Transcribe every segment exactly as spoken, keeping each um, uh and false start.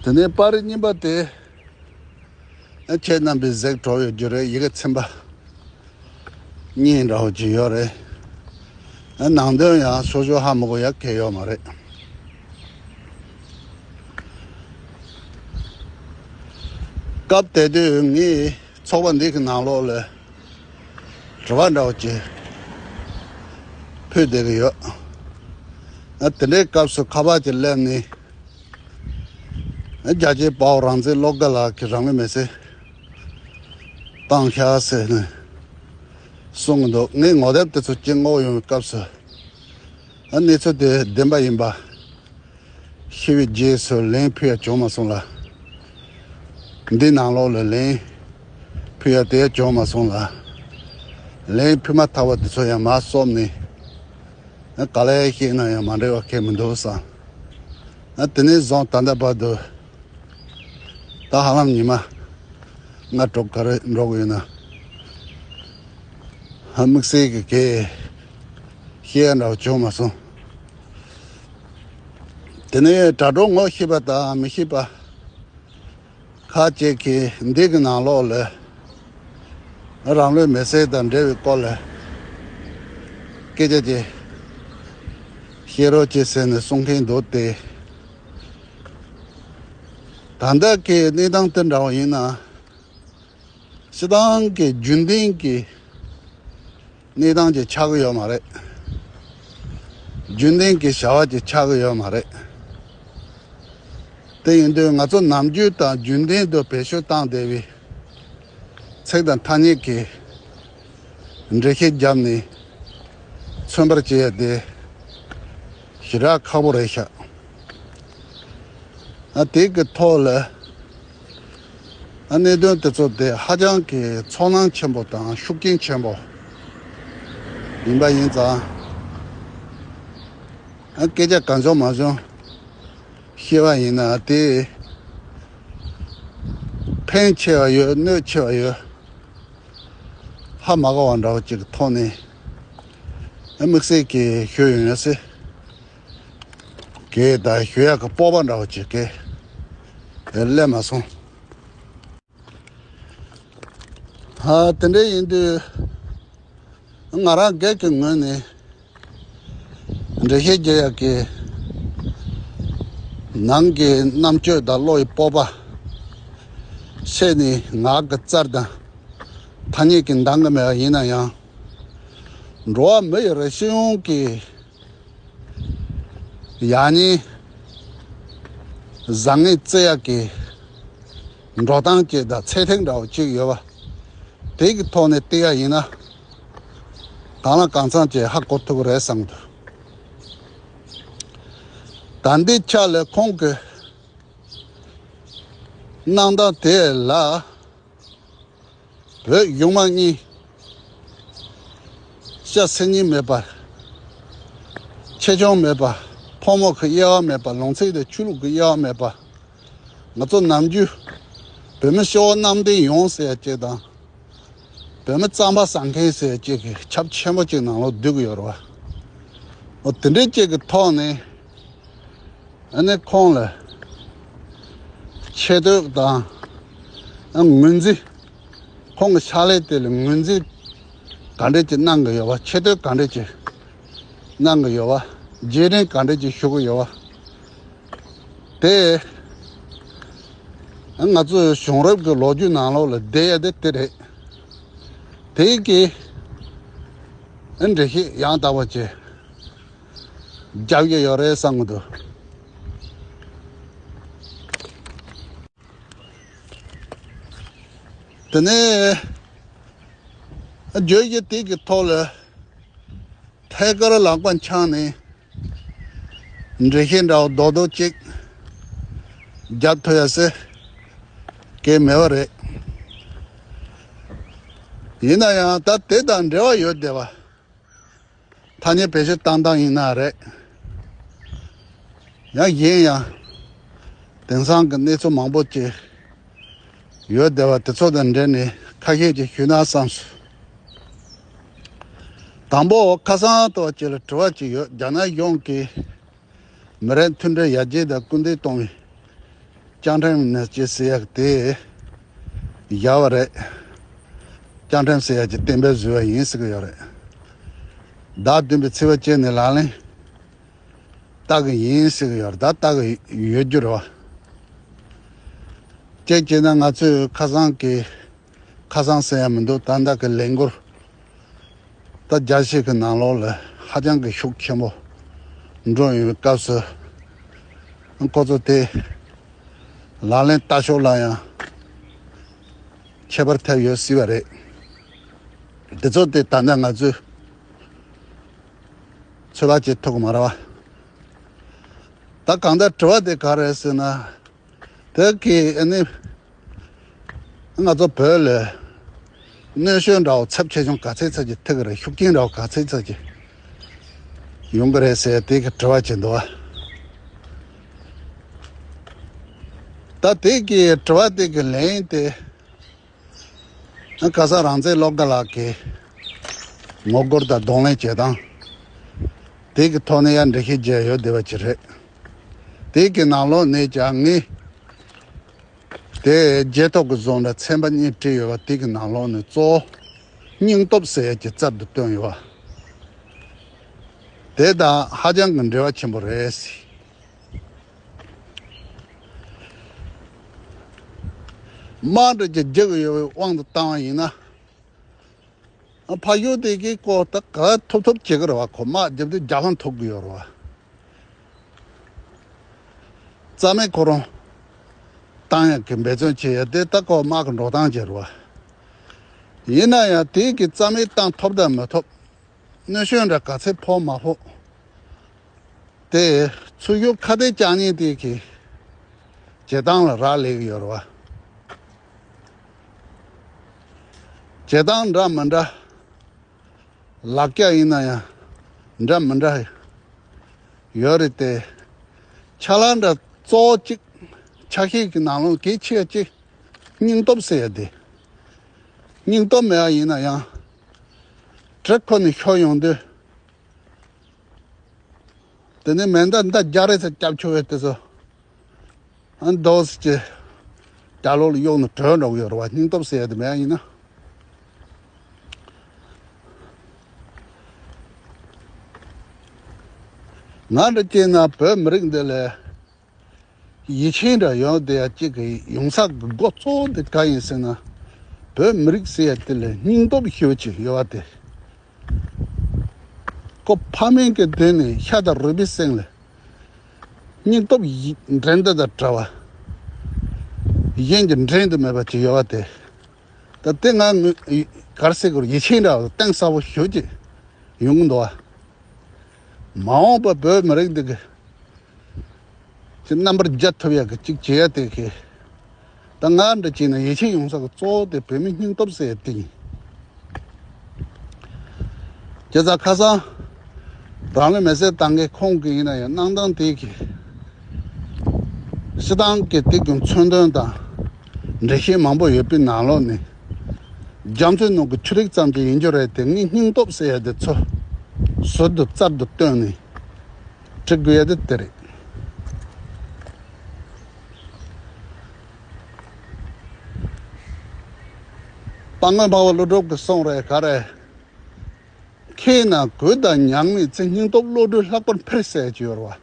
དེ་ནས་པར་རིས་གཉིས་པ་དེ། ཨ། ཁྱེད་རྣམ་པས་གཟིགས་གྲོལ་ཡོད་རྒྱུ་རེད། ཡི་གེ་ཚན་པ་གཉིས་འདྲ་བོ་ཅིག་ཡོད་རེད། ཨ། ནང་དོན་ཡང་སོ་སོ་ཧ་མ་གོ་ཡ་གང་ཡོད་མ་རེད། སྐབས་དེ་དུས་ངས་ཚོགས་པ་འདི་གི་ནང་ལོགས་ལ་དྲི་བ་འདྲ་བོ་ཅིག་ཕུལ་བསྡད་ཀྱི་ཡོད། ཨ། དེ་འདྲའི་སྐབས་སུ་ཁ་པར་ཅིག་སླེབས་ནས། རྒྱལ་གཅེས་དཔའ་བོ་རང་བཙན་བློ་དགའ་ལགས་ཀྱིས་རང་ལུས་མེར་སྲེག་བཏང་ཤག་ཟེར་ནས་གསུང་གི་འདུག་ངས་ངོ་དེབ་དེ་ཚོ་སྤྱི་བསྔོགས་ཡོང་བའི་སྐབས་སུ། ཨ། གནས་ཚུལ་དེ་བདེན་པ་ཡིན་པ་ཤེས་པའི་རྗེས་སུ་ལན་ཕུལ་ཡ་བྱུང་མ་སོང་ལ། འདི་ནང་ལོགས་ལ་ལན་ཕུལ་ཡ་དེ་བྱུང་མ་སོང་ལ། ལན་ཕུལ་མ་ཐག་པ་དེ་ཚོ་ཡང་མར་སོབ་ནས། ཨ། ག་ལེར་བཤད་ན་ཡང་མ་འགྲིག་པ་གང་ཡང་མི་འདུག་བསམ། ཨ། དེ་ནས་བཟུང་ད་ལྟ་བར་དུ། ད་ཧ་ལམ་ཉི་མ་ལྔ་དྲུག་ག་རེ་འགྲོ་གི་ཡོད་ན། ཧ། དམིགས་བསལ་གྱི་གང་བཤད་ཡ་འདྲ་བོ་བྱུང་མ་སོང་། དེ་ནས་དྲ་གྲོགས་ངོ་ཤེས་པ་དང་མི་ཤེས་པ་ཁ་ཅིག་གིས་འདི་གི་ནང་ལོགས་ལ་རང་ལུས་མེར་སྲེག་དང་འབྲེལ་བའི་སྐོར་ལ་སྐད་ཆ་ཅིག་བཤད་རོགས་བྱེད་ཟེར་ནས་གསུང་མཁན་འདུག་སྟེ། ད་ལྟ་གི་གནས་སྟངས་དེ་འདྲ་བ་ཡིན་ན། སྤྱིར་བཏང་གི་རྒྱུན་ལྡན་གྱི་གནས་སྟངས་ཅིག་ཆགས་ཀྱི་ཡོད་མ་རེད། རྒྱུན་ལྡན་གྱི་བྱ་བ་ཅིག་ཆགས་ཀྱི་ཡོད་མ་རེད། དེ་ཡིན་དུས་ང་ཚོ་ནམ་རྒྱུན་དང་རྒྱུན་ལྡན་དུ་བེད་སྤྱོད་བཏང་བསྡད་པའི་ཚིག་དང་ཐ་སྙད་ཀྱི་འགྲེལ་བཤད་བརྒྱབ་ནས་མཚོན་པར་བྱེད་ཡ་དེ་ཞེ་དྲག་ཁག་པོ་རེད་ཤག་ཨ། དེ་གི་ཐོག་ལ། ཨ། གནད་དོན་དེ་ཚོ་དེ་ཧ་ཅང་གི་ཚོར་སྣང་ཆེན་པོ་དང་ཤུགས་རྐྱེན་ཆེན་པོ་ཡིན་པ་ཡིན་ཙང་། ཨ། སྐད་ཆ་གང་བྱུང་མང་བྱུང་བཤད་པ་ཡིན་ན་དེ་ཕན་ཆེ་བ་ཡོད། གནོད་ཆེ་བ་ཡོད། ཧ་མ་གོ་བ་འདྲ་བོ་ཅིག་གི་ཐོག་ནས། ཨ། དམིགས་བསལ་གྱི་ཞུ་ཡོང་ཡ་སི་གི་ད་ཞུ་ཡག་གི་སྤོབས་པ་འདྲ་བོ་ཅིག་གི་སླེབས་མ་སོང་། ཨ། དེ་འདྲ་ཡིན་དུས་ང་རང་སྒེར་གྱི་ངོས་ནས་འགྲེལ་བཤད་རྒྱག་ཡག་གི་ནང་གི་རྣམ་དཔྱོད་དང་བློ་ཡི་སྤོབས་པ་ཤེས་ནས་ངག་གི་རྩལ་དང་ཐ་སྙད་ཀྱི་འདང་གི་མེད་པ་ཡིན་ན་ཡང་། འགྲོ་བ་མི་ཡི་རིགས་སྤྱི་ཡོངས་ཀྱི་ཡག་ཉེས་བཟང་ངན་བརྩི་ཡག་གི་འགྲོ་སྟངས་ཅིག་དང་ཚད་ཐིག་འདྲ་བོ་ཅིག་ཡོད་པ། དེ་གི་ཐོག་ནས་བལྟས་ཡ་ཡིན་ན། གང་ལ་གང་འཚམ་ཅིག་ཧ་གོ་ཐུབ་ཀྱི་རེད་བསམ་གྱི་འདུག་ད་ལྟའི་ཆ་ལ་ཁོང་གི་གནང་སྟངས་དེ་ལ། བོད་གཞུང་མང་གཉིས། སྐྱ་སེར་གཉིས་མེད་པ། ཆེ་ཆུང་མེད་པ། ཕོ་མོ་གི་དབྱེ་བ་མེད་པ། ལུང་ཚན་དང་ཆོས་ལུགས་ཀྱི་དབྱེ་བ་མེད་པ། ང་ཚོ་ནམ་རྒྱུན་བོད་མི་སྤྱི་བོ་གནམ་བསྟན་ཡོངས་ཟེར་ཡ་ཅིག་དང་། བོད་མི་གཙང་པ་བཟང་མཁན་ཟེར་ཡ་ཅིག་གི་ཁྱབ་ཆེན་པོ་ཅིག་ནང་ལོགས་བསྡུས་ཀྱི་ཡོད་རེད་བ། འོ། དེ་འདྲའི་ཅིག་གི་ཐོག་ནས། ཨ་ནི་ཁོང་ལ་ཆེ་བསྟོད་དང་། ཨ། ངོས་འཛིན། ཁོང་གི་ཕྱག་ལས་དེ་ལ་ངོས་འཛིན་ག་འདྲས་ཅིག་གནང་གི་ཡོད་པ། ཆེ་བསྟོད་ག་འདྲས་ཅིག་གནང་གི་ཡོད་པ། རྗེས་དྲན་ག་འདྲས་ཅིག་ཞུ་གི་ཡོད་པ། དེ། ཨ། ང་ཚོའི་བྱུང་རབས་ཀྱི་ལོ་རྒྱུས་ནང་ལོགས་ལ་བསྡད་ཡ་དེ་དེ་རེད། དེ་གི། ཨ། འགྲེལ་བཤད་ཡང་དག་པ་ཅིག་རྒྱག་གི་ཡོད་རེད་བསམ་གྱི་འདུག་དེ་ནས་བརྗོད་གཞི་དེ་གི་ཐོག་ལ་ཐད་ཀར་ལག་པ་འཆང་ནས་འགྲེལ་བཤད་འདྲ་བོ་རྡོག་རྡོག་ཅིག་རྒྱབ་ཐུབ་ཡ་སི་གེ་མེད་པ་རེད། ཡིན་ན་ཡང་ད་དེ་དང་འབྲེལ་བ་ཡོད་བསྡད་པ། ཐ་སྙད་བེད་སྤྱོད་བཏང་སྟངས་ཡིན་ན་རེད། ཡང་གཞན་ཡང་དེང་སང་གི་གནས་ཚུལ་མང་པོ་ཅིག་ཡོད་བསྡད་པ་དེ་ཚོ་དང་འབྲེལ་ནས་ཁ་ཤས་ཅིག་ཞུས་ན་བསམས་སོང་། དང་པོ་ཁ་སང་ཐོག་ཅིག་ལ་དྲི་བ་ཅིག་ཡོད། རྒྱ་ནག་གཞུང་གིས་མི་རིགས་མཐུན་སྒྲིལ་ཡར་རྒྱས་དང་སྐུལ་འདེད་གཏོང་བའི་ སྐྱ་ཕྲེང་ནས་ཅི་ཟེར་ཡག་དེ་བཞག་པ་རེད། སྐྱ་ཕྲེང་ཟེར་ཡག་གི་བསྟན་པའི་བཟོ་བ་ཡིན་ཟེར་གི་ཡོད་རེད། བདག་མདུན་པའི་ཚེ་བ་ཅན་ནི་ལག་ལེན་བསྟར་གི་ཡིན་ཟེར་གི་ཡོད་རེད། ད་བསྟར་གི་ཡོད་རྒྱུ་རེད་བ། ཅེས་བྱས་ན་ང་ཚོས་ཁ་སང་གི་ཁ་སང་ཟེར་ཡ་མི་འདུག་ད་ལྟ་གི་ལས་འགུལ་ད་རྒྱ་ཆེ་གི་ནང་ལོགས་ལ་ཧ་ཅང་གི་ཤུགས་ཆེན་པོ་འགྲོ་ཡོང་བའི་སྐབས་སུ། ཁོ་ཚོ་དེ་ལག་ལེན་བསྟར་ཕྱོགས་ལ་ཡང་ཁྱད་པར་ཐེབས་ཡོད་སྲིད་པ་རེད། དེ་ཚོ་དེ་ད་ལྟ་ང་ཚོས་ཚོད་དཔག་བྱེད་ཐུབ་ཀྱི་མ་རེད་བ། ད་གང་ལྟར་དྲི་བ་དེ་ག་རེད་ཟེར་ན། དེ་གི་ཨ་ནི། ང་ཚོ་བོད་ལ་གནོན་ཤུགས་འདྲ་བོ་ཚབས་ཆེ་ཆུང་ག་ཚད་ཚད་ཀྱི་ཐེབས་ཀྱི་རེད། ཤུགས་རྐྱེན་འདྲ་བོ་ག་ཚད་ཚད་ཀྱི་ཡོང་གི་རེད་ཟེར་དེ་གི་དྲི་བ་བྱེད་འདུག་བ། ད་དེ་གི་དྲི་བ་དེ་གི་ལན་དེ་ཁ་སང་རང་བཙན་བློ་དགའ་ལགས་ཀྱི་ངོ་རྒོལ་དང་གདོང་ལེན་བྱེད་སྟངས་དེ་གི་ཐོག་ནས་ཡང་འགྲེལ་བཤད་བརྒྱབ་ཡོད་བསྡད་པ་ཅིག་རེད། དེ་གི་ནང་ལོགས་ནས་ཀྱང་ངས། དེ་རྗེས་ཐོག་གི་བཟོ་འདྲ་ཚན་པ་གཉིས་བྲིས་ཡོད་པ་དེ་གི་ནང་ལོགས་ནས་གཙོ་བོ་སྙིང་སྟོབས་ཟེར་ཡས་ཀྱི་རྩལ་དུ་བཏོན་ཡོད་པ། དེ་དང་ཧ་ཅང་གི་འབྲེལ་བ་ཆེན་པོ་རེད། དམག་འདྲ་ཅིག་རྒྱག་གི་ཡོད་པའི་དབང་དུ་བཏང་བ་ཡིན་ན། ཕ་ཡུལ་དེ་གི་སྐོར་ད་ག་ཐུབ་ཐུབ་བྱེད་ཀྱི་རེད་བ། ཁོ་དམག་རྒྱབ་དུས་རྒྱ་ལྷམ་ཐུག་གི་ཡོད་རེད་བ། རྩ་མེད་ཁོ་རང་བཏང་ཡག་གི་འབད་བརྩོན་བྱེད་ཡག་དེ་ད་ཁོ་དམག་གི་འགྲོ་སྟངས་ཅིག་རེད་བ། ཡིན་ན་ཡང་དེ་གི་རྩ་མེད་བཏང་ཐུབ་དང་མི་ཐུབ། གནོན་ཤུགས་འདྲ་ག་ཚད་ཕོག་མ་ཕོག་དེ་ཚུར་ཤོག་ཁ་གཏད་བཅག་མཁན་དེ་གི་བྱེད་སྟངས་ལ་རག་ལས་ཀྱི་ཡོད་རེད་བ། བྱེད་སྟངས་འདྲ་མི་འདྲ། ལག་རྒྱག་ཡིན་ན་ཡང་འདྲ་མི་འདྲ་ཡོད་རེད་དེ། ཆ་ལག་འདྲ་གཙོ་བོ་གཅིག་ཆ་ཤས་ཀྱི་ནང་ལོགས་གལ་ཆེ་བ་གཅིག་སྙིང་སྟོབས་ཟེར་ཡ་དེ། སྙིང་སྟོབས་མེད་པ་ཡིན་ན་ཡང་གྲི་ཁོ་ནས་ཤོར་ཡོང་དུས། དེ་ནས་མེ་མདའ་མདའ་རྒྱག་རེས་ཚ་རྒྱབ་ཆོག་པའི་དེ་ཚོ། ཨ་འདོགས་ཀྱི་རྒྱ་ལོག་ལ་གཡུག་ནས་བྲོས་འགྲོ་གི་ཡོད་རེད་བ། སྙིང་སྟོབས་ཟེར་ཡ་དེ་མེད་ཡ་ཡིན་ན། ང་འདྲ་བྱས་ན་བོད་མི་རིགས་འདི་ལ་ཡིད་ཆེས་འདྲ་ཡོང་བསྡད་ཡ་གཅིག་གི་ཡོང་ས་གི་འགོ་གཙོ་བོ་དེ་ག་ཡིན་ཟེར་ན། བོད་མི་རིགས་ཟེར་ཡ་དེ་ལ་སྙིང་སྟོབས་ཞེ་པོ་ཅིག་ཡོད་པ་དེ། ཁོ་ཕ་མེས་ཀྱི་མདུན་ནས་ཤ་དང་རུས་པའི་གསེང་ལ་སྙིང་སྟོབས་ཡི་འགྲན་ཟླ་དང་བྲལ་བ། གཞན་གྱིས་འགྲན་དུ་མེད་པ་ཅིག་ཡོད་པ་དེ། ད་དེ་ང་ངོས་ག་རེ་ཟེར་དགོས་རེད། ཡིད་ཆེས་འདྲ་བ་གཏིང་ཟབ་པོ་ཞེ་པོ་ཅིག་ཡོང་གི་འདུག་བ། མ་འོངས་པ་བོད་མི་རིགས་འདི་གི་ཅིག་རྣམ་པར་རྒྱལ་ཐུབ་ཡག་གི་ཅིག་བྱེད་ཡ་དེ་གི། ད་ང་འདྲ་བྱས་ན་ཡིད་ཆེས་ཡོང་ས་གི་གཙོ་བོ་དེ་བོད་མིའི་སྙིང་སྟོབས་ཟེར་ཡ་དེ་ཡིན། བྱས་ཙང་ཁ་སང་རང་ལུས་མེར་སྲེག་བཏང་མཁན་ཁོང་གི་ཡིན་ན་ཡང་གནང་སྟངས་དེ་གི་སྤྱི་བཏང་གི་དེ་གི་མཚོན་དོན་དང་འགྲེལ་བཤད་མང་པོ་ཡོད་པའི་ནང་ལོགས་ནས། རྒྱ་མཚོའི་ནང་གི་ཆུ་རིགས་ཙམ་གྱི་ཡིན་རྒྱུ་རེད་དེ། ངས་སྙིང་སྟོབས་ཟེར་ཡ་དེ་ཚོ་ཟུར་དུ་རྩལ་དུ་བཏོན་ནས་བྲི་དགོས་ཡ་དེ་དེ་རེད། སྤང་སྔོན་འཕགས་པ་ཀླུ་སྒྲུབ་ཀྱིས་གསུངས་རེད། ག་རེ། མཁས་ན་གོས་དང་ཉག་མེད་ཚེ། སྙིང་སྟོབས་བློ་གྲོས་ལྷག་པར་འཕེལ་ཟེར་གྱི་ཡོད་རེད་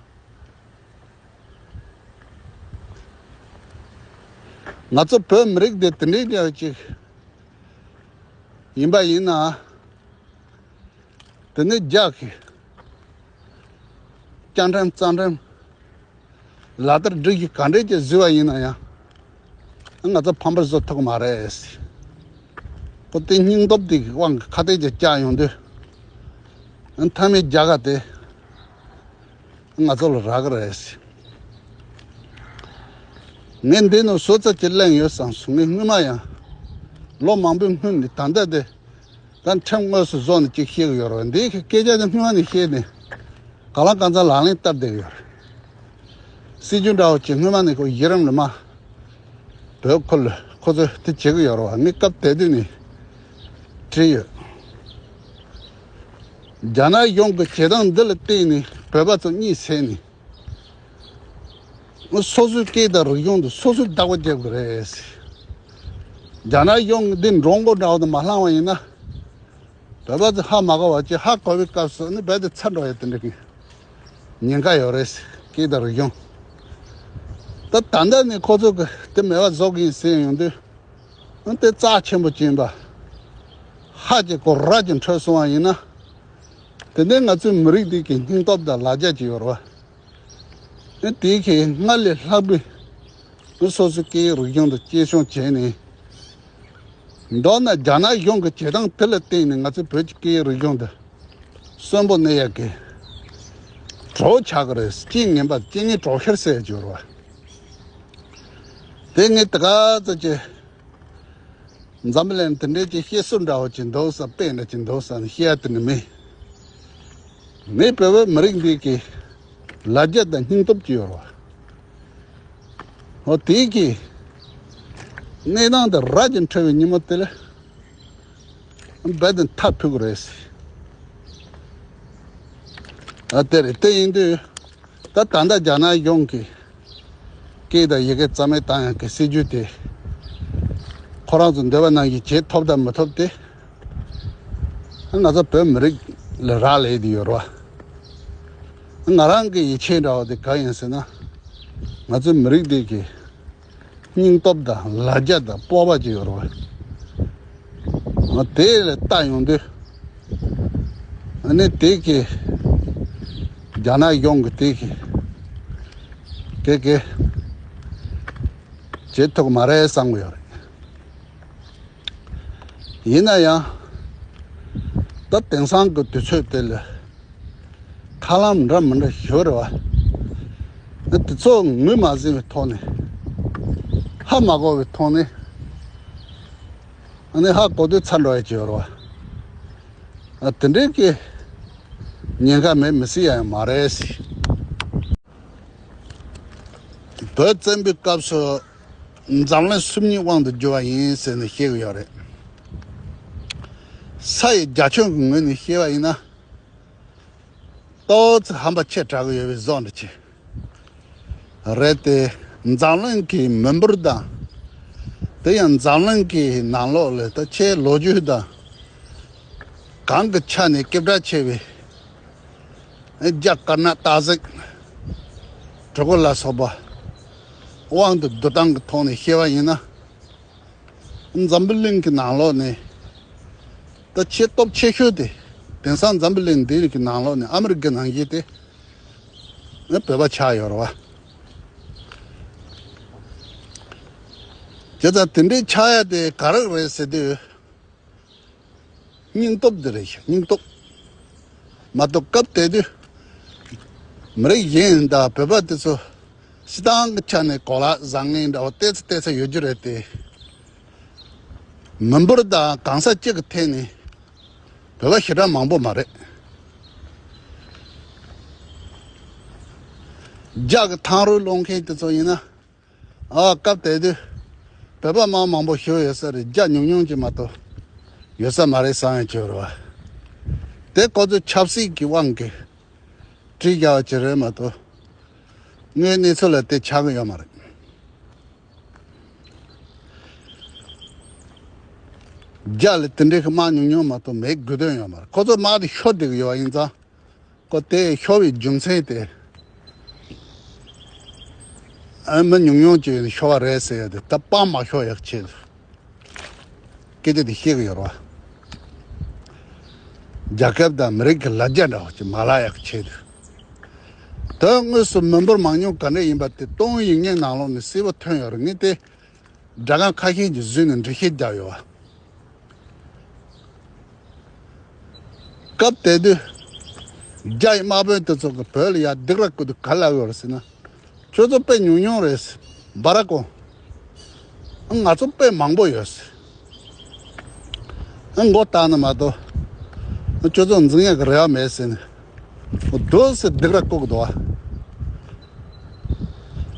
བ། ང་ཚོ་བོད་མི་རིགས་འདི་དེ་འདྲའི་འདྲ་ཅིག་ཡིན་པ་ཡིན་ན། དེ་ནས་རྒྱ་གི་སྐྱ་འགྲམ་རྩ་འགྲམ་ལག་བསྟར་སྒྲིག་གཞི་ག་འདྲས་ཀྱི་བཟོས་པ་ཡིན་ན་ཡང་། ང་ཚོ་ཕམ་པར་བཟོ་ཐུབ་ཀྱི་མ་རེད། ཁོ་དེ་སྙིང་སྟོབས་དེ་གི་དབང་གིས་ཁ་གཏད་ཀྱིས་བཅག་ཡོང་དུས། མཐའ་མའི་རྒྱལ་ཁ་དེ་ང་ཚོ་ལ་རག་གི་རེད། ངས་འདི་ནང་ཟུར་ཙམ་ཅིག་གླེང་ཡོད་བསམ་སོང་། ངས་སྔོན་མ་ཡང་ལོ་མང་པོའི་སྔོན་ནས་ད་ལྟ་དེ། ད་ཁྲིམས་དངོས་སུ་བཟོ་ནས་ཅིག་བཤད་གི་ཡོད་རེད། འདིའི་སྐད་ཆ་དེ་སྔོན་མ་ནས་བཤད་ནས་གང་ལ་གང་འཚམ་ལག་ལེན་བསྟར་བསྡད་ཡོད་རེད། སྲིད་ཇུས་འདྲ་བོ་ཅིག་སྔོན་མ་ནས་ཁོ་གཞི་རིམ་ལ་མ་བོད་ཁུལ་ལ་ཁོ་ཚོས་དེ་བྱེད་གི་ཡོད་རེད་བ། ངས་སྐབས་དེ་དུས་ནས་བྲིས་ཡོད། རྒྱ་ནག་གཞུང་གི་བྱེད་སྟངས་འདི་ལ་བརྟེན་ནས་བོད་པ་ཚོ་གཉིད་སད་ནས། སོ་སོའི་སྐད་དང་རིག་གཞུང་དེ་སོ་སོས་བདག་པོ་རྒྱབ་དགོས་རེད། རྒྱ་ནག་གཞུང་གིས་འདི་འགྲོ་མགོ་འདྲ་བོ་དེ་མ་བསླངས་པ་ཡིན་ན། བོད་པ་ཚོས་ཧ་མ་གོ་བ་ཅིག་ཧ་གོ་བའི་སྐབས་སུ་ནི་རྦད་དེ་ཚར་འགྲོ་ཡ་དེ་འདྲ་གི་ཉེན་ཁ་ཡོད་རེད། སྐད་དང་རིག་གཞུང་། ད་ད་ལྟ་ནས་ཁོ་ཚོ་གི་དེ་མེད་པ་བཟོ་གི་ཡིན་ཟེར་ཡོང་དུས། ཨ་དེ་རྩ་ཆེན་པོ་ཅིག་ཡིན་པ། ཧ་ཅིག་གོ་ར་ཅིག་འཕྲོད་སོང་བ་ཡིན་ན། དེ་ནས་ང་ཚོའི་མི་རིགས་འདི་གི་སྙིང་སྟོབས་དང་ལ་རྒྱ་ཅིག་ཡོད་རེད་བ། ཨ་དེ་གི་སྔར་ལས་ལྷག་པའི་སོ་སོའི་སྐད་ཡིག་རིག་གཞུང་དང་གཅེས་སྐྱོང་བྱས་ནས། མདོར་ན་རྒྱ་ནག་གཞུང་གི་བྱེད་སྟངས་དེ་ལ་བརྟེན་ནས་ང་ཚོའི་བོད་ཀྱི་སྐད་ཡིག་རིག་གཞུང་འདི་གསོན་པོ་གནས་ཡག་གི་གྲོགས་ཆགས་ཀྱི་རེད། རྐྱེན་ངན་པ་རྐྱེན་ངན་གྲོགས་ཤར་ཟེར་ཡག་ཅིག་ཡོད་རེད་བ། དེ་ངས་དེ་ག་ཚོད་ཀྱི་འཛམ་བུ་གླིང་དེ་འདྲའི་ཀྱི་བཤད་སྲོལ་འདྲ་བོ་ཅིག་འདུག་ས། དཔེ་འདྲ་ཅིག་འདུག་ས་ནས་བཤད་ཡ་དེ་ནི་མིན། ངའི་བོད་པའི་མི་རིགས་འདི་གི་ལ་རྒྱ་དང་སྙིང་སྟོབས་ཅིག་ཡོད་རེད་བ། འོ་དེ་གི་གནས་སྟངས་དེ་ར་ཅིག་འཕྲོད་པའི་ཉིན་མོ་དེ་ལ་རྦད་དེ་མཐའ་ཕུག་གི་རེད། ཨ་དེ་རེད། དེ་ཡིན་དུས། ད་ད་ལྟ་རྒྱ་ནག་གཞུང་གིས་སྐད་དང་ཡི་གེ་རྩ་མེད་བཏང་ཡག་གི་སྲིད་ཇུས་དེ། ཁོ་རང་ཚོ་འདོད་པ་ནང་བཞིན་བྱེད་ཐུབ་དང་མི་ཐུབ་དེ། ང་ཚོ་བོད་མི་རིགས་ལ་རག་ལས་བསྡད་ཡོད་རེད་བ། ང་རང་གི་ཡིད་ཆེས་འདྲ་བ་དེ་གང་ཡིན་ཟེར་ན། ང་ཚོའི་མི་རིགས་འདི་གི་སྙིང་སྟོབས་དང་ལ་རྒྱ་དང་སྤོབས་པ་ཅིག་ཡོད་རེད་བ། ང་དེ་ལ་ལྟ་ཡོང་དུས། ཨ་ནི་དེ་གི་རྒྱ་ནག་གཞུང་གི་དེ་གི་དེ་གི་བྱེད་ཐུབ་མ་རེད་བསམ་གི་ཡོད་རེད། ཡིན་ན་ཡང་། ད་དེང་སང་གི་དུས་ཚོད་དེ་ལ་ཐབས་ལམ་འདྲ་མི་འདྲ་ཞིག་རེད་བ། ཨ་དེ་ཚོ་ངོས་མ་ཟིན་པའི་ཐོག་ནས། ཧ་མ་གོ་བའི་ཐོག་ནས། ཨ་ནི་ཧ་གོ་དུས་ཚར་འགྲོ་ཡ་ཅིག་ཡོད་རེད་བ། ཨ་དེ་འདྲའི་གི་ཉེན་ཁ་མེད་མི་སྲིད་ཡ་ཡང་མ་རེད། བོད་བཙན་པོའི་སྐབས་སུ་འཛམ་གླིང་སུམ་གཉིས་དབང་དུ་བསྒྱུར་བ་ཡིན་ཟེར་ནས་བཤད་ཀྱི་ཡོད་རེད། ས་ཡི་རྒྱ་ཁྱོན་གྱི་ངོས་ནས་བཤད་པ་ཡིན་ན། ཏོག་ཙམ་ཧམ་པ་ཆེ་དྲགས་ཀྱི་ཡོད་པའི་བཟོ་འདྲ་ཅིག་རེད་དེ། འཛམ་གླིང་གི་མི་འབོར་དང་། དེ་ཡང་འཛམ་གླིང་གི་ནང་ལོགས་ལ་ད་ཆེས་ལོ་རྒྱུས་དང་། གང་གི་ཆ་ནས་སྐད་གྲགས་ཆེ་བའི་རྒྱ་དཀར་ནག་སྟག་གཟིག་གྲི་གུ་ལ་སོགས་པ་དབང་དུ་བསྡུ་སྟངས་ཀྱི་ཐོག་ནས་བཤད་པ་ཡིན་ན། འཛམ་བུ་གླིང་གི་ནང་ལོགས་ནས་ད་ཆེས་སྟོབས་ཆེ་ཤོས་དེ། དེང་སང་འཛམ་བུ་གླིང་འདིའི་གི་ནང་ལོགས་ནས་ཨ་མི་རི་ཀའི་ནང་བཞིན་དེ་ནི་བོད་པ་ཆགས་ཡོད་རེད་བ། བྱས་ཙང་དེ་འདྲའི་ཆགས་ཡ་དེ་ག་རེ་རེད་ཟེར་དུས། སྙིང་སྟོབས་དེ་རེད་ཤག་སྙིང་སྟོབས། མ་གཏོགས་སྐབས་དེ་དུས་མི་རིགས་གཞན་དང་བོད་པ་དེ་ཚོ་སྤྱི་བཏང་གི་ཆ་ནས་གོ་ལ་བཟང་ངན་འདྲ་བོ་ཏོག་ཙམ་ཏོག་ཙམ་ཡོད་རྒྱུ་རེད་དེ། མི་འབོར་དང་གང་ཟག་གཅིག་གི་ཐད་ནས་བོད་པ་ཞེ་དྲག་མང་པོ་མ་རེད། རྒྱ་གི་ཐང་རུ་སློང་མཁན་དེ་ཚོ་ཡིན་ན། ཨ་སྐབས་དེ་དུས་བོད་པ་མང་མང་པོ་ཞིག་ཡོད་ས་རེད། རྒྱ་ཉུང་ཉུང་ཅིག་མ་གཏོགས་ཡོད་ས་མ་རེད་བསམ་ཡང་བྱོས་རེད་བ། དེ་ཁོ་ཚོའི་ཆབ་སྲིད་ཀྱི་དབང་གིས་བྲིས་བཞག་པ་ཅིག་རེད་མ་གཏོགས། དངོས་གནས་ཚུལ་ལ་དེ་ཆགས་ཀྱི་ཡོད་མ་རེད། རྒྱ་ལ་དེ་འདྲའི་དམག་ཉུང་ཉུང་མ་གཏོགས་མེད་དགོས་དོན་ཡོད་མ་རེད། ཁོ་ཚོ་དམག་དེ་ཤོར་བསྡད་ཀྱི་ཡོད་པ་ཡིན་ཙང་། ཁོ་དེ་ཤོར་བའི་རྒྱུ་མཚན་དེ། ཨ་མི་ཉུང་ཉུང་ཅིག་ཤོར་བ་རེད་ཟེར་ཡ་དེ་ད་སྤང་མ་ཤོར་ཡག་ཆེད་དུ། སྐད་ཆ་དེ་བཤད་ཀྱི་ཡོད་རེད་བ། རྒྱལ་ཁབ་དང་མི་རིགས་ཀྱི་ལ་རྒྱ་འདྲ་བ་ཅིག་མ་བརླག་ཡག་ཆེད་དུ། དོན་དངོས་སུ་མི་འབོར་མང་ཉུང་ག་འདྲ་ཡིན་པ་དེ་ཏོང་ཡིག་རྙིང་ནང་ལོགས་ནས་གསལ་པོ་ཐོན་ཡོད་རེད། ངས་དེ་སྒྲ་སྒམ་ཁ་ཤས་ཀྱིས་བཟོས་ནས་འགྲེལ་བཤད་བརྒྱབ་ཡོད་བ། སྐབས་དེ་དུས་རྒྱ་ཡི་དམག་དཔོན་དེ་ཚོ་གིས་བོད་ལ་ཡར་སྡིགས་ར་བསྐུལ་དུས་ག་རེ་ལབ་ཡོད་རེད་ཟེར་ན། ཁྱོད་ཚོ་དཔེ་ཉུང་ཉུང་རེད། འབའ་ར་ཀོ། ང་ཚོ་དཔེ་མང་པོ་ཡོད། མགོ་བཏགས་ན་མ་གཏོགས་ཁྱོད་ཚོ་འཛིང་ཡག་གི་རེ་བ་མེད་ཟེར་ནས་འདུག་སེ་སྡིགས་ར་བསྐུལ་གི་འདུག་བ།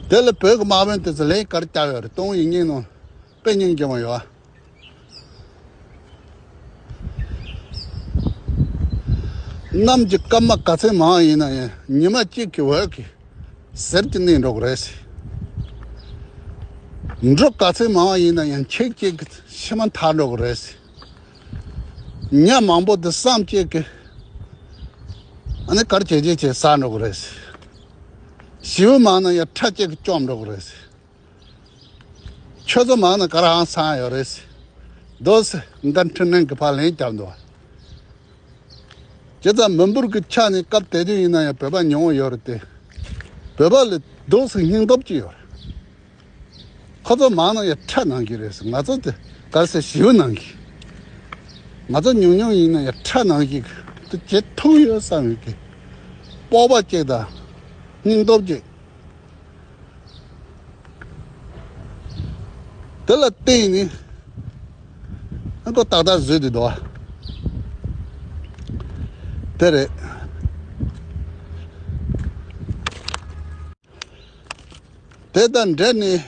དེ་ལ་བོད་ཀྱི་དམག་དཔོན་དེ་ཚོ་ལན་ག་རེ་བརྒྱབ་ཡོད་རེད། ཏོང་ཡིག་རྙིང་ནང་དཔེ་རྙིང་རྒྱུ་མ་ཡོད་བ། གནམ་གྱི་སྐར་མ་ག་ཚོད་མང་ཡིན་ན་ཡང་ཉི་མ་གཅིག་གི་འོད་ཀྱིས་ཟེར་གྱི་གནས་འགྲོ་གི་རེད། འབྲུ་ག་ཚོད་མང་བ་ཡིན་ན་ཡང་ཁྱེད་ཅིག་གི་ཕྱི་མ་ཐར་འགྲོ་གི་རེད། ཉ་མང་པོ་འདི་བསམ་ཅིག་གི་ཨ་ནི་གར་བྱེད་བྱེད་བྱེད་ཟ་འགྲོ་གི་རེད། བྱིའུ་མང་ན་ཡང་ཁྲ་ཅིག་གི་བཅོམ་འགྲོ་གི་རེད། ཆུ་ཚོད་མང་ན་ག་རང་སང་ཡོད་རེད། དོ་སི་འགན་འཁྲི་ནན་གི་ཕར་ལན་བརྒྱབ་འདུག་བ། བྱས་ཙང་མི་འབོར་གི་ཆ་ནས་སྐབས་དེ་དུས་ཡིན་ན་ཡང་བོད་པ་ཉུང་བ་ཡོད་རེད་དེ། བོད་པ་ལ་དོ་སི་སྙིང་སྟོབས་ཅིག་ཡོད་རེད། ཁོ་ཚོ་མང་ན་ཡང་ཁྲ་ནང་གི་རེད། ང་ཚོ་དེ་ག་ཟེ་བྱིའུ་ནང་གི། ང་ཚོ་ཉུང་ཉུང་ཡིན་ན་ཡང་ཁྲ་ནང་གི་དུ་བྱེད་ཐུབ་ཡོད་བསམ་ཡོད་གི། སྤོབས་པ་ཅིག་དང་སྙིང་སྟོབས་ཅིག་དེ་ལ་བརྟེན་ནས་ཨ་ཁོ་ཏག་ཏག་བཟོས་ཏེ་འདུག་བ། དེ་རེད། དེ་དང་འབྲེལ་ནས་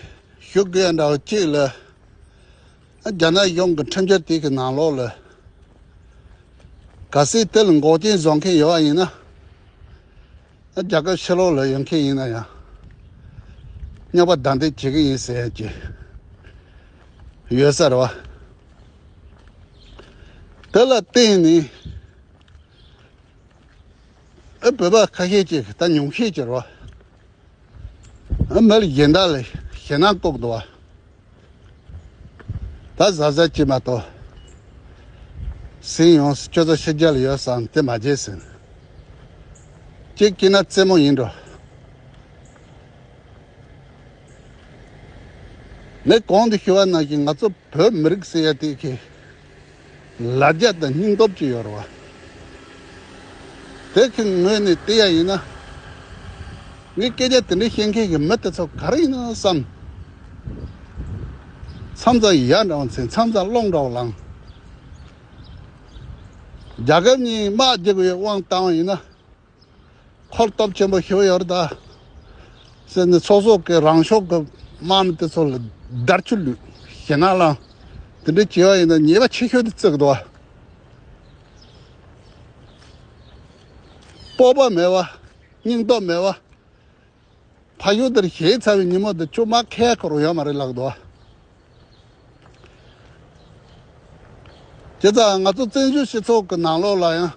ཞུ་དགོས་ཡ་འདྲ་བ་གཅིག་ལ། རྒྱ་ནག་གཞུང་གི་ཁྲིམས་འཆར་དེ་གི་ནང་ལོགས་ལ། གལ་སྲིད་དེ་ལ་འགོག་རྐྱེན་བཟོ་མཁན་ཡོད་པ་ཡིན་ན། རྒྱལ་ཁབ་ཕྱི་ལོགས་ལ་ཡོད་མཁན་ཡིན་ན་ཡང་། རྙོག་པ་བདའ་འདེད་བྱེད་ཀྱི་ཡིན་ཟེར་ཡ་ཅིག་ཡོད་ས་རེད་བ། དེ་ལ་བརྟེན་ནས། ཨེ་བོད་པ་ཁ་ཤས་ཅིག་ད་ཉུང་ཤས་ཅིག་རེད་བ། ཨ་མི་ལ་གཞན་དག་ལ་ཞེད་སྣང་བསྐུལ་འདུག་བ། ད་གཟབ་གཟབ་བྱེད་མ་གཏོགས། ཟིན་ཡོང་ཁྱོད་ཚོ་ཕྱི་རྒྱལ་ལ་ཡོད་བསམ་དེ་མ་བརྗེད་ཟིན། གཅིག་བྱས་ན་རྩེད་མོ་ཡིན་འགྲོ། ངས་གོང་དུ་ཞུ་བ་ནང་བཞིན་ང་ཚོ་བོད་མི་རིགས་ཟེར་ཡ་དེ་གི་ལ་རྒྱ་དང་སྙིང་སྟོབས་ཅིག་ཡོད་རེད་བ། དེ་གི་ངོས་ནས་བལྟས་ཡ་ཡིན་ན། ངས་སྐད་ཆ་དེ་འདྲ་བཤད་མཁན་གྱི་མི་དེ་ཚོ་ག་རེ་ཡིན་ན་བསམ། མཚམས་མཚམས་ཡ་འདྲ་བ་འཛིན། མཚམས་མཚམས་སློང་འདྲ་བ་ལངས། རྒྱལ་ཁབ་གཉིས་དམག་རྒྱག་པའི་དབང་བཏང་བ་ཡིན་ན། འཁོར་སྟོབས་ཆེན་པོ་ཞིག་ཡོད་རེད་ད། ཟེར་ནས་སོ་སོ་གི་རང་ཕྱོགས་ཀྱི་དམག་མི་དེ་ཚོ་ལ་བརྡར་ཆུ་བླུད། ཞེད་སྣང་ལངས། དེ་འདྲ་བྱས་པ་ཡིན་ན་ཉེས་པ་ཆེ་ཤོས་དེ་བརྩི་གི་འདུག་བ། སྤོབས་པ་མེད་པ། སྙིང་སྟོབས་མེད་པ། ཕ་ཡུལ་དེར་གཞིས་ཚར་བའི་ཉིན་མོ་དེ་ཁྱོད་མ་ཁས་ཁུར་ཡོད་མ་རེད་ལབ་འདུག་བ། བྱས་ཙང་ང་ཚོ་བཙན་བྱོལ་སྤྱི་ཚོགས་ཀྱི་ནང་ལོགས་ལ་ཡང་།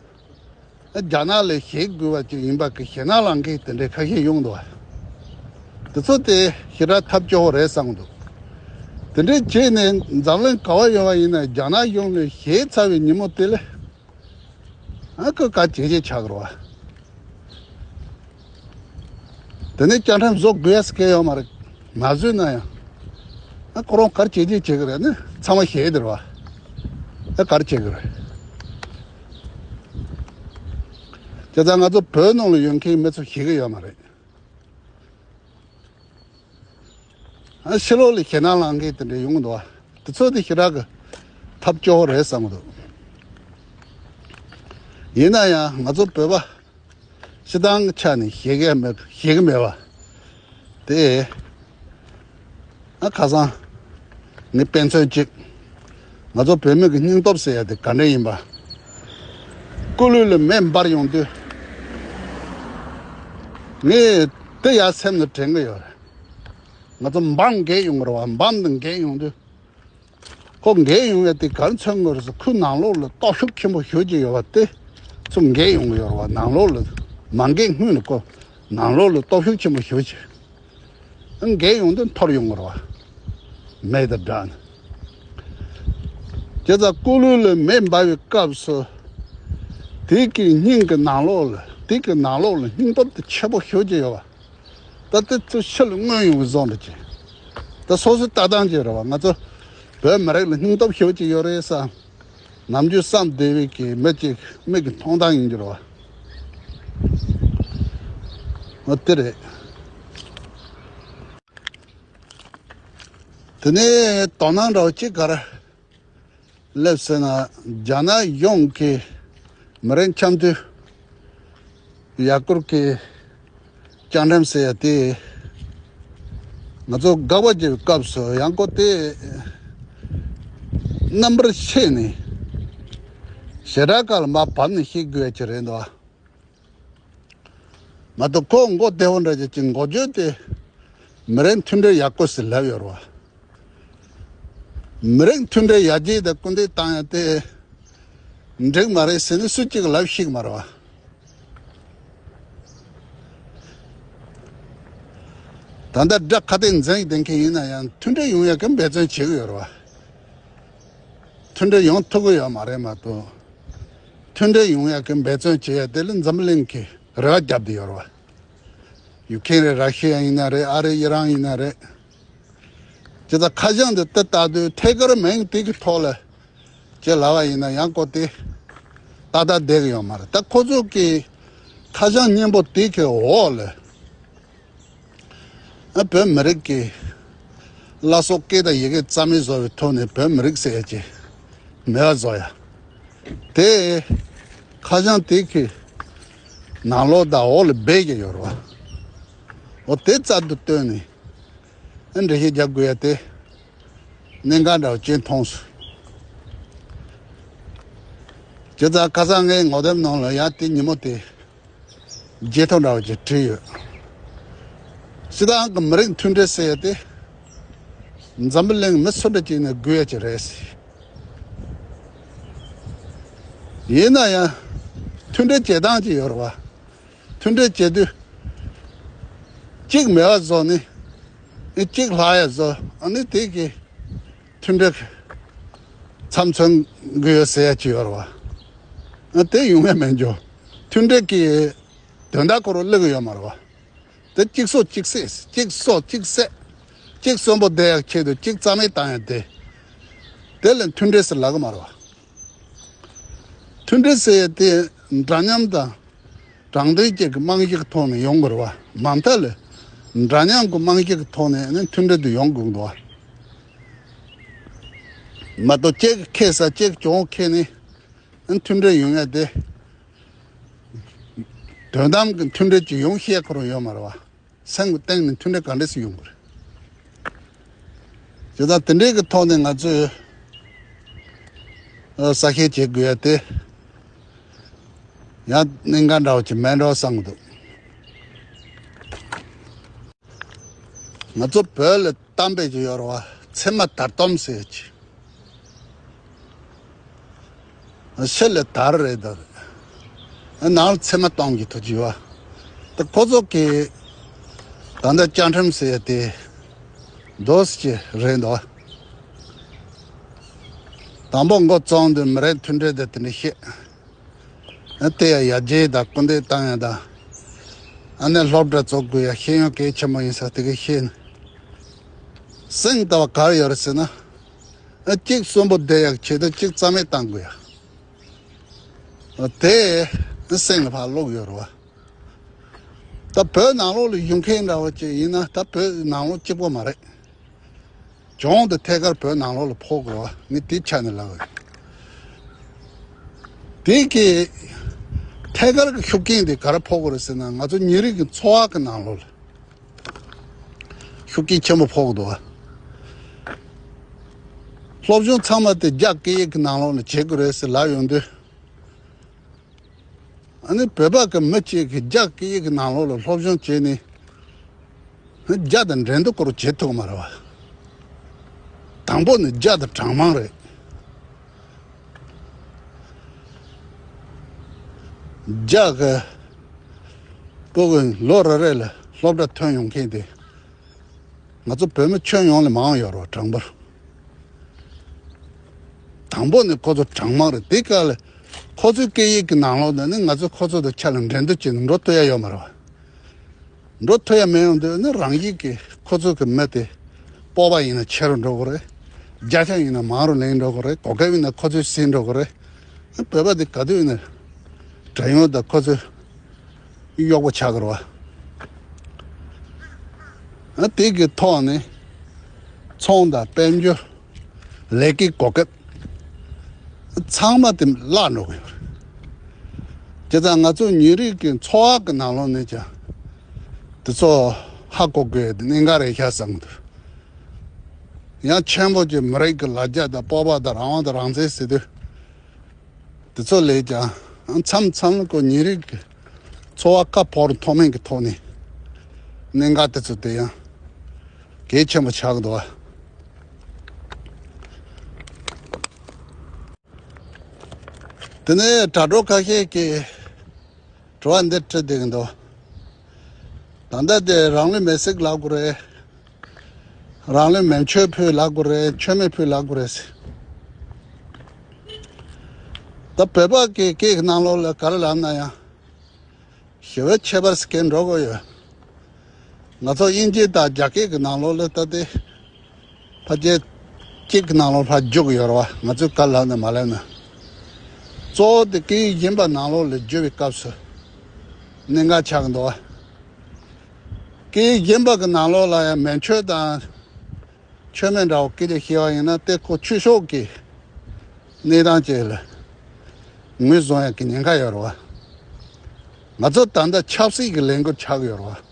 རྒྱ་ནག་ལ་ཞེད་དགོས་པ་ཅིག་ཡིན་པ་གི་ཞེད་སྣང་ལངས་མཁན་དེ་འདྲའི་ཁ་ཤས་ཡོང་འདུག་བ། དེ་ཚོ་དེ་ཞེ་དྲག་ཐབས་སྐྱོ་བོ་རེད་བསམ་གི་འདུག་དེ་འདྲའི་བྱས་ནས་འཛམ་གླིང་ག་བ་ཡོད་པ་ཡིན་ན་རྒྱ་ནག་གཞུང་ལ་ཞེད་ཚར་བའི་ཉིན་མོ་དེ་ལ། ཨ་ཁོ་ག་བྱེད་བྱེད་ཆགས་རོ། དེ་ནས་བཅའ་ཁྲིམས་བཟོ་དགོས་ཟེར་མཁན་ཡོད་མ་རེད། མ་བཟོས་ན་ཡང་། ཨ་ཁོ་རང་གར་བྱེད་བྱེད་བྱེད་ཀྱི་རེད་ནི་ཚང་མ་ཤེས་ཀྱི་རེད་བ། ཨ་གར་བྱེད་ཀྱི་རེད། བྱས་ཙང་ང་ཚོ་བོད་ནང་ལ་ཡོད་མཁན་མི་ཚོ་ཤེས་ཀྱི་ཡོད་མ་རེད། ཕྱི་ལོགས་ལ་ཞེད་སྣང་ལངས་མཁན་དེ་འདྲ་ཡོང་གི་འདུག་བ། དེ་ཚོ་དེ་ཞེ་དྲག་གི་ཐབས་སྐྱོ་བོ་རེད་བསམ་གི་འདུག་ཡིན་ན་ཡང་ང་ཚོ་བོད་པ་སྤྱི་བཏང་གི་ཆ་ནས་ཤེས་ཀྱི་མེད། ཤེས་ཀྱི་མེད་པ་དེ། ཨ་ཁ་སང་ངས་དཔེ་མཚོན་གཅིག་ང་ཚོ་བོད་མི་གི་སྙིང་སྟོབས་ཟེར་ཡ་དེ་ག་འདྲ་ཡིན་པ། སྐུ་ལུས་ལ་མེ་འབར་ཡོང་དུས། ངས་དེ་ཡར་སེམས་ལ་དྲན་གི་ཡོད་རེད། ང་ཚོ་འབམ་འགས་ཡོང་གི་རེད་བ། འབམ་དང་འགས་ཡོང་དུས། ཁོ་འགས་ཡོང་ཡ་དེ་ག་རེ་མཚོན་གི་རེད་ཟེར། ཁོའི་ནང་ལོགས་ལ་སྟོབས་ཤུགས་ཆེན་པོ་ཞེ་ཅིག་ཡོད་པ་དེ་ཚོ་འགས་ཡོང་གི་ཡོད་རེད་བ། ནང་ལོགས་ལ་མ་འགས་སྔོན་ལ་ཁོ་ནང་ལོགས་ལ་སྟོབས་ཤུགས་ཆེན་པོ་ཞེ་ཅིག་འགས་ཡོང་དུས་འཐོར་ཡོང་གི་རེད་བ། མེ་དང་སྦྲགས་ནས། བྱས་ཙང་སྐུ་ལུས་ལ་མེ་འབར་བའི་སྐབས་སུ། དེ་གི་སྙིང་གི་ནང་ལོགས་ལ། དེ་གི་ནང་ལོགས་ལ་སྙིང་སྟོབས་དེ་ཆེ་པོ་ཞེ་ཅིག་ཡོད་པ། ད་དེ་ཚོ་ཕྱི་ལ་མངོན་ཡོང་གི་བཟོ་འདྲ་ཅིག་ད་སོ་སོའི་ལྟ་སྟངས་ཅིག་རེད་བ། ང་ཚོ་བོད་མི་རིགས་ལ་སྙིང་སྟོབས་ཞེ་ཅིག་ཡོད་རེད་བསམ། ནམ་རྒྱུན་བསམ་བསྡད་པའི་གི་མི་ཅིག་མིག་གི་མཐོང་སྟངས་ཡིན་གྱི་རེད་བ། འོ་དེ་རེད། དེ་ནས་དོ་སྣང་འདྲ་བོ་གཅིག་ག་རེ་སླེབས་ཟེར་ན། རྒྱ་ནག་གཞུང་གིས་མི་རིགས་འཆམ་མཐུན་ཡར་སྐུལ་གྱི་བཅའ་ཁྲིམས་ཟེར་ཡ་དེ། ང་ཚོ་དགག་པ་བྱེད་པའི་སྐབས་སུ་ཡང་ཁོ་དེ་རྣམ་པར་ཕྱེ་ནས་ཞེ་དྲག་ག་ལ་མར་བབས་ནས་བཤད་དགོས་ཡ་ཅིག་རེད་འདུག་མ་གཏོགས་ཁོ་མགོ་བདེ་བོ་འདྲ་ཅིག་གི་འགོ་བརྗོད་དེ་མི་རིགས་མཐུན་སྒྲིལ་ཡག་པོ་ཟེར་ལབ་ཡོད་རེད་བ། མི་རིགས་མཐུན་སྒྲིལ་ཡར་རྒྱས་དང་སྐུལ་འདེད་བཏང་ཡ་དེ་འགྲིག་མ་རེད་ཟེར་ནས་སུ་གཅིག་ལབ་ཤེས་ཀྱི་མ་རེད་བ། ད་ལྟ་དགྲ་ཁ་གཏད་འཛིན་བསྡད་མཁན་ཡིན་ན་ཡང་མཐུན་སྒྲིལ་ཡོང་ཡ་གི་འབད་བརྩོན་བྱེད་ཀྱི་ཡོད་རེད་བ། མཐུན་སྒྲིལ་ཡོང་ཐུབ་ཀྱི་ཡོད་མ་རེད་མ་གཏོགས། མཐུན་སྒྲིལ་ཡོང་ཡ་གི་འབད་བརྩོན་བྱེད་ཡ་དེ་ལ་འཛམ་བུ་གླིང་གིས་རེ་བ་བརྒྱབ་བསྡད་ཡོད་རེད་བ། ཡུ་ཁེན་རེད། ར་ཤི་ཡ་ཡིན་ན་རེད། ཨ་རི་ཨི་རན་ཡིན་ན་རེད། དེ་ལྟར་ཁ་བྱང་འདི་ལྟ་ལྟ་དུས་ཐད་ཀར་མིང་དེ་གི་ཐོག་ལ་ཅེས་ལབ་པ་ཡིན་ན་ཡང་ཁོ་དེ་ཏག་ཏག་བསྡད་ཀྱི་ཡོད་མ་རེད། ད་ཁོ་ཚོ་གི་ཁ་བྱང་སྙན་པོ་དེ་གི་འོག་ལ་ཨ་བོད་མི་རིགས་ཀྱི་བླ་སྲོག་སྐད་དང་ཡི་གེ་རྩ་མེད་བཟོ་བའི་ཐོག་ནས་བོད་མི་རིགས་ཟེར་ཡ་ཅིག་མེད་པ་བཟོ་ཡ། དེ་ཁ་བྱང་དེ་གི་ནང་ལོགས་དང་འོག་ལ་སྦས་ཀྱི་ཡོད་རེད་བ། འོ་དེ་རྩལ་དུ་བཏོན་ནས་ཨ་འགྲེལ་བཤད་རྒྱག་དགོས་ཡ་དེ། གནད་འགག་འདྲ་བོ་ཅིག་མཐོང་སོང་། བྱས་ཙང་ཁ་སང་ངའི་ངོ་དེབ་ནང་ལ་ཡང་དེ་ཉིན་མོ་དེ་བརྗེད་ཐོ་འདྲ་བོ་ཅིག་བྲིས་ཡོད། སྤྱིར་བཏང་གི་མི་རིགས་མཐུན་སྒྲིལ་ཟེར་ཡ་དེ་འཛམ་བུ་གླིང་མི་སུ་འདྲ་ཅིག་ནས་དགོས་ཡ་ཅིག་རེད། ཡིན་ན་ཡང་མཐུན་སྒྲིལ་བྱེད་སྟངས་ཅིག་ཡོད་རེད་བ། མཐུན་སྒྲིལ་བྱེད་དུས་གཅིག་མེད་པ་བཟོ་ནི། ཨེ་གཅིག་ལྷག་ཡ་བཟོ། ཨ་ནི་དེ་གི་མཐུན་སྒྲིལ་མཚམས་མཚོན་གི་ཡོད་ཟེར་ཡ་ཅིག་ཡོད་རེད་བ། ཨ་དེ་ཡོང་ཡ་མེད་འགྱོ། མཐུན་སྒྲིལ་གི་དོན་དག་ཁོ་རང་སླེབས་གི་ཡོད་མ་རེད་བ། དེ་གཅིག་སྲོག་གཅིག་བསྲེས། གཅིག་སྲོག་གཅིག་བསྲེས། གཅིག་གསོན་པོ་བསྡད་ཡག་ཆེད་དུ་གཅིག་རྩ་མེད་བཏང་ཡ་དེ། དེ་ལ་མཐུན་སྒྲིལ་ཟེར་ལབ་གི་མ་རེད་བ། མཐུན་སྒྲིལ་ཟེར་ཡ་དེ་འདྲ་མཉམ་དང་དྲང་བདེན་བཅས་ཀྱི་རྨང་གཞི་གི་ཐོག་ནས་ཡོང་དགོས་རེད་བ། མ་མཐའ་ལ་འདྲ་མཉམ་གྱི་རྨང་གཞི་གི་ཐོག་ནས་ནི་མཐུན་སྒྲིལ་དེ་ཡོང་དགོས་འདུག་བ། མ་གཏོགས་གཅིག་གིས་ཁེ་ས་གཅིག་གིས་གྱོང་ཁེ་ནས་ནི་མཐུན་སྒྲིལ་ཡོང་ཡ་དེ། དོན་དམ་གྱི་མཐུན་སྒྲིལ་ཅིག་ཡོང་ཤེས་ཁོ་རང་ཡོད་མ་རེད་བ། སེམས་ཀྱི་གཏིང་ནས་མཐུན་སྒྲིལ་ག་འདྲ་ཞིག་ཡོང་དགོས་རེད། བྱས་ཙང་དེ་འདྲའི་གི་ཐོག་ནས་ང་ཚོས་ཨ་གསལ་བཤད་བྱེད་དགོས་ཡ་དེ་ཡང་གནད་འགག་འདྲ་བོ་ཅིག་མེད་འགྲོ་བསམ་གྱི་འདུག་ང་ཚོ་བོད་ལ་གཏམ་དཔེ་ཅིག་ཡོད་རེད་བ། ཚེར་མ་དར་དོམ་ཟེར་ཡ་ཅིག་ཕྱི་ལ་དར་རེད་ད། ནང་ལ་ཚེར་མ་གཏོང་གི་ཐུགས་རྗེ་ཆེ། ད་ཁོ་ཚོ་གི་ད་ལྟ་བཅའ་ཁྲིམས་ཟེར་ཡ་དེ་འདུག་སེ་ཅིག་རེད་འདུག་དང་པོ་འགོ་བཙུགས་དུས་མི་རིགས་མཐུན་སྒྲིལ་དེ་དེ་འདྲ་བཤད། དེ་ཡ་ཡར་རྒྱས་དང་སྐུལ་འདེད་བཏང་ཡ་དང་། ཨ་ནི་སློབ་གྲྭ་བཙུགས་དགོས་ཡ་ཤེས་ཡོན་གལ་ཆེན་པོ་ཡིན་ས་དེ་ག་བཤད་ནས། སེང་ལྟ་བ་ག་རེ་ཡོད་རེད་ཟེར་ན། ཨ་གཅིག་གསོན་པོ་བསྡད་ཡག་ཆེད་དུ་གཅིག་རྩ་མེད་བཏང་དགོས་ཡ། ཨ་དེ་སེང་ལ་ཕར་བླུགས་ཡོད་རེད་བ། ད་བོད་ནང་ལོགས་ལ་ཡོང་མཁན་འདྲ་བོ་ཅིག་ཡིན་ན་ད་བོད་ནང་ལོགས་གཅིག་པོ་མ་རེད། གྱོང་དེ་ཐད་ཀར་བོད་ནང་ལོགས་ལ་ཕོག་དགོས་བ། ངས་དེ་ཆ་ནས་ལབ་ཡོད། དེ་གི་ཐད་ཀར་གྱི་ཤུགས་རྐྱེན་དེ་ག་རེ་ཕོག་དགོས་རེད་ཟེར་ན། ང་ཚོ་ཉིན་རེ་གི་འཚོ་བ་གི་ནང་ལོགས་ལ་ཤུགས་རྐྱེན་ཆེན་པོ་ཕོག་འདུག་བ། སློབ་སྦྱོང་ཚང་མ་དེ་རྒྱ་སྐད་ཡིག་གི་ནང་ལོགས་ལ་བྱེད་དགོས་རེད་ཟེར་ལབ་ཡོང་དུས། ཨ་ནི་བོད་པ་གི་མི་གཅིག་གིས་རྒྱ་སྐད་ཡིག་གི་ནང་ལོགས་ལ་སློབ་སྦྱོང་བྱས་ནས་རྒྱ་དང་འགྲན་བསྡུར་སྐོར་བྱེད་ཐུབ་ཀྱི་མ་རེད་བ། དང་པོ་ནི་རྒྱ་དང་གྲངས་མང་རེད། རྒྱ་གི་ཕྲུ་གུ་ལོ་རེ་རེ་ལ་སློབ་གྲྭ་ཐོན་ཡོང་མཁན་དེ་ང་ཚོ་བོད་མི་ཁྱོན་ཡོངས་ལས་མང་ཡོད་རེད་བ། གྲངས་འབོར། དང་པོ་ནི་ཁོ་ཚོ་གྲངས་མང་རེད། དེ་ག་ལ་ཁོ་ཚོའི་སྐད་ཡིག་གི་ནང་ལོགས་ནས་ནི་ང་ཚོ་ཁོ་ཚོ་དང་ཆ་ལ་འགྲན་བསྡུར་བྱས་ནས་འགྲོ་ཐུབ་ཡ་ཡོད་མ་རེད་བ། འགྲོ་ཐུབ་ཡ་མེད་ཡོང་དུས་ནི་རང་ཡིག་གི་ཁོ་ཚོ་གི་མི་དེ་སྤོབས་པ་ཡིན་ན་ཆེ་རུ་འགྲོ་གི་རེད། བརྒྱ་ཆ་ཡིན་ན་མང་རུ་ལེན་འགྲོ་གི་རེད། གོ་སྐབས་ཡིན་ན་ཁོ་ཚོས་ཟིན་འགྲོ་གི་རེད། བོད་པ་དེ་ག་དུས་ཡིན་ན་དྲན་ཡོང་དང་ཁོ་ཚོས་གཡོག་པོ་ཆགས་ཀྱི་རེད་བ། ཨ་དེ་གི་ཐོག་ནས་ཚོང་དང་དཔལ་འབྱོར། ལས་ཀའི་གོ་སྐབས་ཚང་མ་དེ་བརླག་འགྲོ་གི་ཡོད་རེད། དེ་ཙང་ང་ཚོ་ཉིན་རེ་གི་འཚོ་བ་གི་ནང་ལོགས་ནས་ཀྱང་དེ་ཚོ་ཧ་གོ་དགོས་དེ་གནད་འགག་རེད་ཤག་བསམ་གི་འདུག་ཡང་ཆེན་པོ་གྱི་མི་རིགས་ཀྱི་ལ་རྒྱ་དང་སྤོབས་པ་དང་རང་དབང་དང་རང་བཙན་ཟེར་དུས། དེ་ཚོ་ལས་ཀྱང་མཚམས་མཚམས་ལ་ཁོ་ཉིན་རེ་གི་འཚོ་བ་ཁ་ཕོར་མཐོ་དམན་གྱི་ཐོག་ནས་གནད་འགག་དེ་ཚོ་དེ་ཡང་གལ་ཆེན་པོ་ཆགས་འདུག་བ། དེ་ནས་དྲ་གྲོགས་ཁ་ཤས་ཀྱིས་དྲི་བ་འདི་དྲིས་བསྡད་ཀྱི་འདུག་ད་ལྟ་དེ་རང་ལུས་མེར་སྲེག་ལབ་དགོས་རེད། རང་ལུས་མེ་མཆོད་ཕུལ་ལབ་དགོས་རེད། མཆོད་མེ་ཕུལ་ལབ་དགོས་རེད། ད་བོད་པ་གི་སྐད་ཀྱི་ནང་ལོགས་ལ་ག་རེ་ལབ་ན་ཡང་། ཞི་བའི་ཆད་པ་ཟེར་མཁན་འགྲོ་གི་ཡོད། ང་ཚོ་དབྱིན་ཇི་དང་རྒྱ་སྐད་ཀྱི་ནང་ལོགས་ལ་ད་ལྟའི་ཕལ་ཆེར་གཅིག་གི་ནང་ལོགས་ཕར་འཇུག་གི་ཡོད་རེད་བ། ང་ཚོས་ག་ལབ་ན་མ་ལབ་ན། གཙོ་བོ་དེ་སྐད་ཡིག་གཞན་པ་ནང་ལོགས་ལ་བསྒྱུར་བའི་སྐབས་སུ་གནད་འགག་ཆགས་ཀྱི་འདུག་བ། སྐད་ཡིག་གཞན་པ་གི་ནང་ལོགས་ལ་ཡང་མེ་མཆོད་དང་མཆོད་མེ་འདྲ་བོ་སྐད་ཆ་བཤད་པ་ཡིན་ན་དེ་ཁོ་ཆོས་ཕྱོགས་ཀྱི་གནས་སྟངས་ཅིག་ལ་ངོས་བཟུང་ཡག་གི་ཉེན་ཁ་ཡོད་རེད་བ། ང་ཚོ་ད་ལྟ་ཆབ་སྲིད་ཀྱི་ལས་འགུལ་ཆགས་ཀྱི་ཡོད་རེད་བ།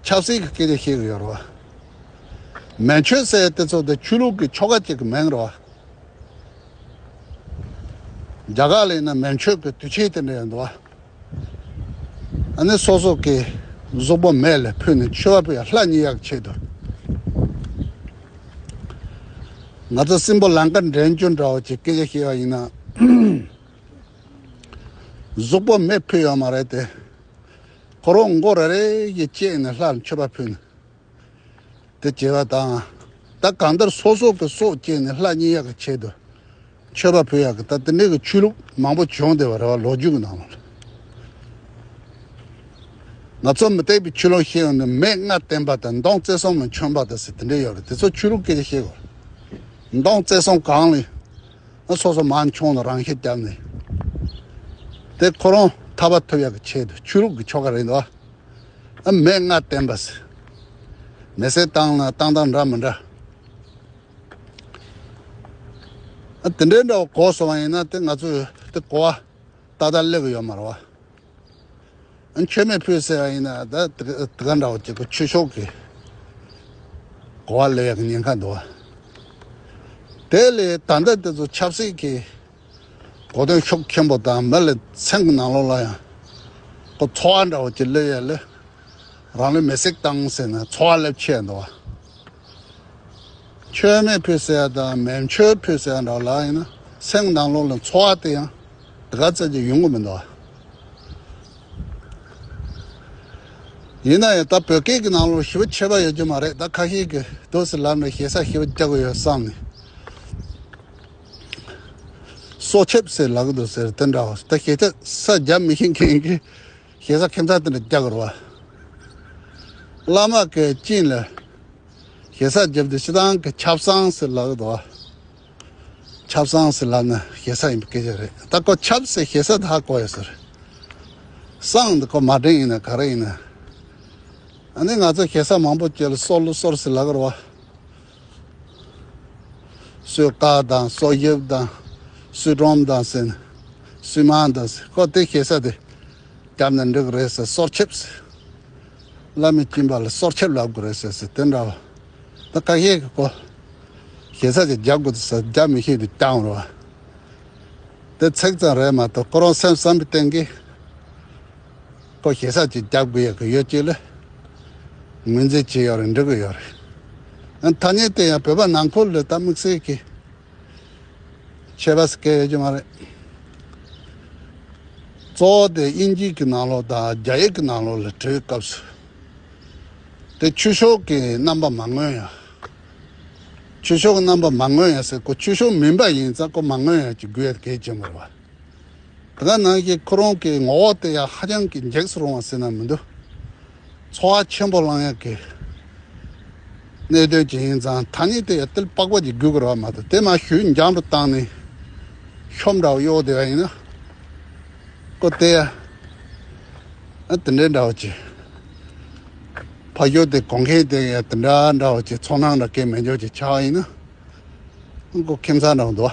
ཆབ་སྲིད་ཀྱི་སྐད་ཆ་བཤད་ཀྱི་ཡོད་རེད་བ། མེ་མཆོད་ཟེར་དེ་ཚོ་དེ་ཆོས་ལུགས་ཀྱི་ཆོ་ག་ཅིག་གི་མིང་རེད་བ། རྒྱ་གར་ལ་ཡིན་ན་མེ་མཆོད་ཀྱི་དུས་ཆེན་དེ་འདྲ་ཡོད་འདུག་བ། ཨ་ནི་སོ་སོ་གི་གཟུགས་པོ་མེ་ལ་ཕུལ་ནས་མཆོད་པ་ཕུལ་ཡག་ལྷ་མཉེས་ཡག་ཆེད་དུ། ང་ཚོ་སྲིན་པོ་ལང་ཀ་འདྲེན་རྒྱུ་འདྲ་བོ་ཅིག་སྐད་ཆ་བཤད་པ་ཡིན་ན། གཟུགས་པོ་མེ་ཕུལ་ཡོད་མ་རེད་དེ། ཁོ་རང་མགོ་ར་རེ་ཡི་བཅད་ནས་ལྷ་ལ་མཆོད་པ་ཕུལ་ནས། དེ་བྱེད་པ་དང་། ད་གང་ལྟར་སོ་སོ་གི་སྲོག་བཅད་ནས་ལྷ་མཉེས་ཡག་གི་ཆེད་དུ་མཆོད་པ་ཕུལ་ཡག་གི་ད་དེ་འདྲའི་གི་ཆོས་ལུགས་མང་པོ་བྱུང་བསྡད་པ་རེད་བ། ལོ་རྒྱུས་ཀྱི་ནང་ལ། ང་ཚོ་མུ་སྟེགས་པའི་ཆོས་ལུགས་ཤེས་ཡོང་ནས་མེ་ལྔ་བསྟེན་པ་དང་མདུང་རྩེ་གསུམ་ལ་མཆོད་པ་དང་ཟེར་དེ་འདྲ་ཡོད་རེད། དེ་ཚོ་ཆོས་ལུགས་སྐད་ཆ་བཤད་དགོས། མདུང་རྩེ་གསུམ་གང་ལ་ཨ་སོ་སོ་མར་མཆོངས་ནས་རང་ཤི་བརྒྱབ་ནས། དེ་ཁོ་རང་ཐར་པ་ཐོབ་ཡག་གི་ཆེད་དུ་ཆོས་ལུགས་ཀྱི་ཆོ་ག་རེད་འདུག་ཨ། མེ་ལྔ་བསྟེན་པ་ཟེར། མེ་སྲེག་བཏང་ན་བཏང་སྟངས་འདྲ་མི་འདྲ། ཨ་དེ་འདྲའི་འདྲ་བོ་གོ་སོང་བ་ཡིན་ན་དེ་ང་ཚོས་དེ་གོ་བ་ཏག་ཏག་སླེབས་ཀྱི་ཡོད་མ་རེད་བ། ཨ་མཆོད་མེ་ཕུལ་ཟེར་བ་ཡིན་ན་ད་དེ་དེ་ག་འདྲ་བོ་ཅིག་གི་ཆོས་ཕྱོགས་ཀྱི་གོ་བ་སླེབས་ཡག་གི་ཉེན་ཁ་འདུག་བ། དེ་ལས་ད་ལྟ་དེ་ཚོ་ཆབ་སྲིད་ཀྱི་གོ་དོན་ཤུགས་ཆེན་པོ་དང་མི་ལ་སེམས་ཀྱི་ནང་ལོགས་ལ་ཡང་ཁོ་ཚོར་བ་འདྲ་བོ་ཅིག་སླེབས་ཡག་ལ། རང་ལུས་མེ་སྲེག་བཏང་ཟེར་ན་ཚོར་བ་སླེབས་ཆེ་འདུག་བ། མཆོད་མེ་ཕུལ་ཟེར་ཡག་དང་མེ་མཆོད་ཕུལ་ཟེར་ཡག་འདྲ་བོ་ལ་ཡིན་ན་སེམས་ནང་ལོགས་ལ་ཚོར་བ་དེ་ཡང་དེ་ག་ཙམ་ཅིག་ཡོང་གི་མི་འདུག་བ། ཡིན་ན་ཡང་ད་བོད་སྐད་ཀྱི་ནང་ལོགས་ཞེ་པོ་ཁྱད་པར་ཡོད་རྒྱུ་མ་རེད། ད་ཁ་ཤས་ཀྱིས་འདུག་སེ་ལབ་ནས་ཞེ་ས་ཞེ་པོ་རྒྱག་གི་ཡོད་བསམ་ནས། སྲོག་ཆབ་ཟེར་ལབ་གི་འདུག་ཟེར་དེ་འདྲ་བ། ད་ཞེ་ས་རྒྱབ་མི་ཤེས་མཁན་གྱི་ཞེ་ས་ཁྱིམ་ཚང་དེ་འདྲ་རྒྱག་གི་རེད་བ། བླ་མ་གི་སྤྱན་ལ་ཞེ་ས་རྒྱབ་དུས་སྤྱིར་བཏང་གི་ཆབ་གསང་ཟེར་ལབ་གི་འདུག་བ། ཆབ་གསང་ཟེར་ལབ་ན་ཞེ་ས་ཡིན་པའི་སྐད་ཆ་རེད། ད་ཁོ་ཆབ་ཟེར་ཞེ་ས་དེ་ཧ་གོ་ཡོད་ཟེར། གསང་འདི་ཁོ་མ་འདྲེན་ཡིན་ན་ག་རེ་ཡིན་ན། ཨ་ནི་ང་ཚོ་ཞེ་ས་མང་པོ་ཅིག་ལ་སོར་ལ་སོར་ཟེར་ལབ་གི་རེད་བ། སོས་ཀ་དང་སོ་ཡབ་དང་སོས་སྒྲོམ་དང་ཟེར་ནས་སོས་མ་དང་ཟེར། ཁོ་དེ་ཞེ་ས་དེ་རྒྱབ་ནས་འགྲིག་རེད་ཟེར། སོར་ཆབ་ཟེར། བླ་མའི་སྤྱན་པ་ལ་སོར་ཆབ་ལབ་དགོས་རེད་ཟེར་ཟེར་དེ་འདྲ་བ། ད་ཁ་ཤས་ཀྱིས་ཁོ་ཞེ་ས་ཅིག་རྒྱབ་དགོས་ཟེར་རྒྱབ་མི་ཤེས་དུས་བཏང་རེད་བ། དེ་ཚིག་ཙམ་རེད་མ་གཏོགས་ཁོ་རང་སེམས་བསམ་པའི་སྟེང་གི་ཁོ་ཞེ་ས་ཅིག་རྒྱབ་དགོས་ཡག་གི་ཡོད་ཅིག་ལ་ངོས་འཛིན་བྱས་ཡོད་རེད། འགྲིག་གི་ཡོད་རེད། ཨ་ཐ་སྙད་དེ་ཡང་བོད་པ་ནང་ཁུལ་ལ་ད་དམིགས་བསལ་གྱི་ཁྱད་པར་ཟེར་མཁན་ཡོད་ཀྱི་མ་རེད། གཙོ་བོ་དེ་དབྱིན་ཇི་གི་ནང་ལོགས་དང་རྒྱ་ཡིག་གི་ནང་ལོགས་ལ་འབྲི་བའི་སྐབས་སུ་དེ་ཆོས་ཕྱོགས་ཀྱི་རྣམ་པ་མ་མངོན་ཡག་ཆོས་ཕྱོགས་ཀྱི་རྣམ་པ་མ་མངོན་ཡག་ཟེར་གོ། ཆོས་ཕྱོགས་མིན་པ་ཡིན་ཙང་ཁོ་མ་མངོན་ཡག་ཅིག་དགོས་ཡག་གལ་ཆེན་པོ་རེད་བ། དེ་ག་ནང་བཞིན་ཁོ་རང་གི་ངོ་བོ་དེ་ཡང་ཧ་ཅང་གི་འཇིགས་སུ་རུང་བ་ཟེར་ན་མི་འདུག་ཚོར་བ་ཆེན་པོ་བསླང་ཡག་གི་གནད་དོན་ཅིག་ཡིན་ཙང་ཐ་སྙད་དེ་ཡང་ཏིལ་པགས་པ་ཅིག་དགོས་ཀྱི་རེད་བ་མ་གཏོགས། དེ་མ་ཞུས་འཇམ་རུ་བཏང་ནས་ཤོབ་འདྲ་བོ་གཡོག་བསྡད་པ་ཡིན་ན་ཁོ་དེ་ཡང་ཨ་དེ་འདྲའི་འདྲ་བོ་ཅིག་ཕ་ཡུལ་དེ་གོང་ཁེ་དེ་ཡང་དེ་འདྲ་འདྲ་བོ་ཅིག་ཚོར་སྣང་འདྲ་སྐྱེ་མེད་འཇོག་ཅིག་ཆགས་པ་ཡིན་ན་ཁོ་ཁྱིམ་ཚང་འདྲ་བོ་འདུག